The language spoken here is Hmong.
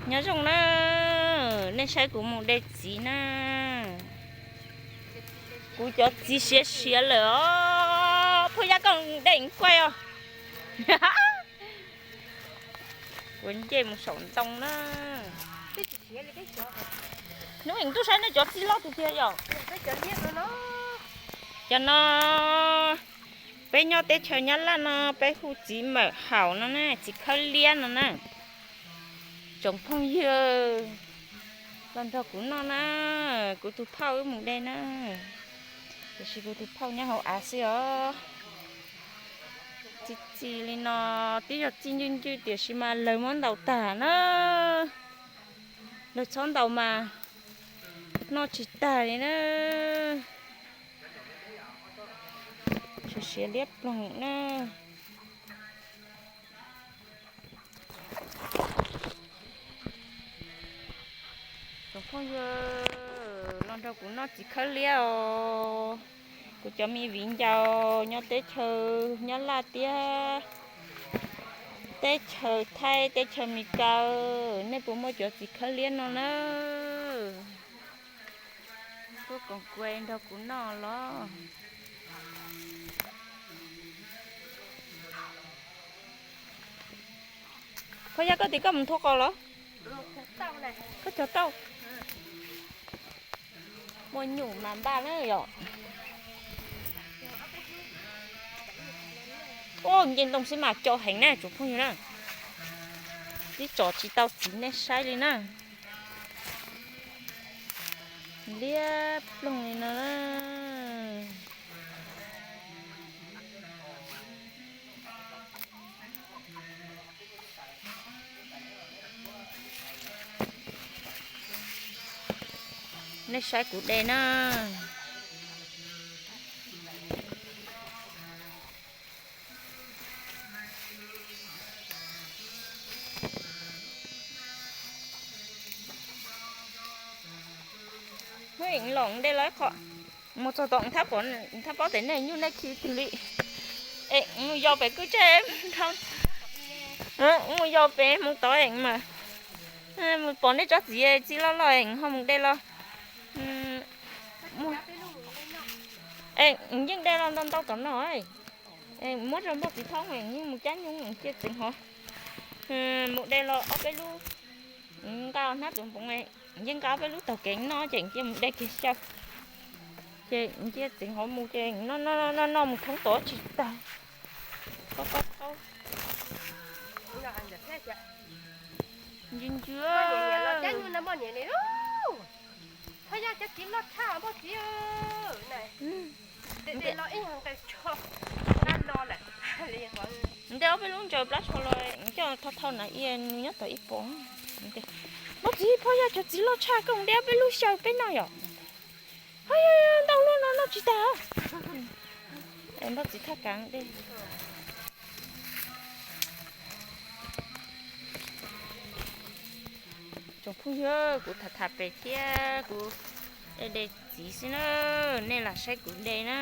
Nyob zoo na, nej saib kuv mus de txiv na. Kuv cov txiv siav siav lawm os. Phauj Yaj, koj de kuaj os. Kuv nce mus saum ntoo na. Hnub eem tuaj saib nej cov txiv loj tiag tiag yom. Cov no, peb nyob teb chaws Nyab Laj no peb hu txiv mawm haum no na, txiv khawb liab no na. Tsoom phooj ywg, los nrog kuv noj na, kuv tus phauj wb mus de na. Tiam sis kuv tus phauj nyob hauv av xwb os. Txi txiv li no, twb yog txi ncwj ncwj tiam sis mas lawv muab ntaus tag na. Lawv txhob ntaus mas noj tsis tag li na. Siav siav liab ploog na. Tsoom phooj ywg, los nrog kuv noj txiv khawb liab os. Kuv cov me viv ncaus nyob teb chaws Nyab Laj thiab teb chaws Thaib, teb chaws Amelikas, nej puas muaj cov txiv khawb liab no na? Tuaj koom kuas nrog kuv noj los. Phauj Yaj, koj tias koj mus nthua qos los? Koj cog tauj. Muaj nyuj mas npaj na yom. Ua nce ntoo xwb mas co heev na tsoom phooj ywg na. Twb tsom tsis tau txiv nej saib li na. Liab ploog li no na. Nej saib kuv de na. Los de los ib qho, mus txog tom thab paub tias nej nyuj nej khi twg li. Es mus yos pem kwj tseg, mus yos pem mus tod es mas mus pom nej tsob txiv txiv loj loj es ho mus de los. Es yeej de los ntau ntau tom no. Muab rau npawg txiv thoob es yeej mus cab nyuj cia tseev hov. Mus de los ob peb lub, nqa hnab txuv npoov, yeej nqa ob peb lub taug kev noj ces cia mus de kiag xyaw. Ces cia tseev hov mus ces noj noj noj mus thoob tod tsis tag. Ntsia ntsia. Nte ob peb lub ntsaws plab tsho los coj thau thau na, nws nyob tau ib pom. Npawg txiv, Phauj Yaj cov txiv loj tshaj, koj de ob peb lub xyaw peb noj yom. Ntau luaj no noj tsis tag. Npawg txiv thaj kav de. Tsoom phooj ywg, kuv tham tham pem thiab kuv de de txiv xwb na, nej lam saib kuv de na.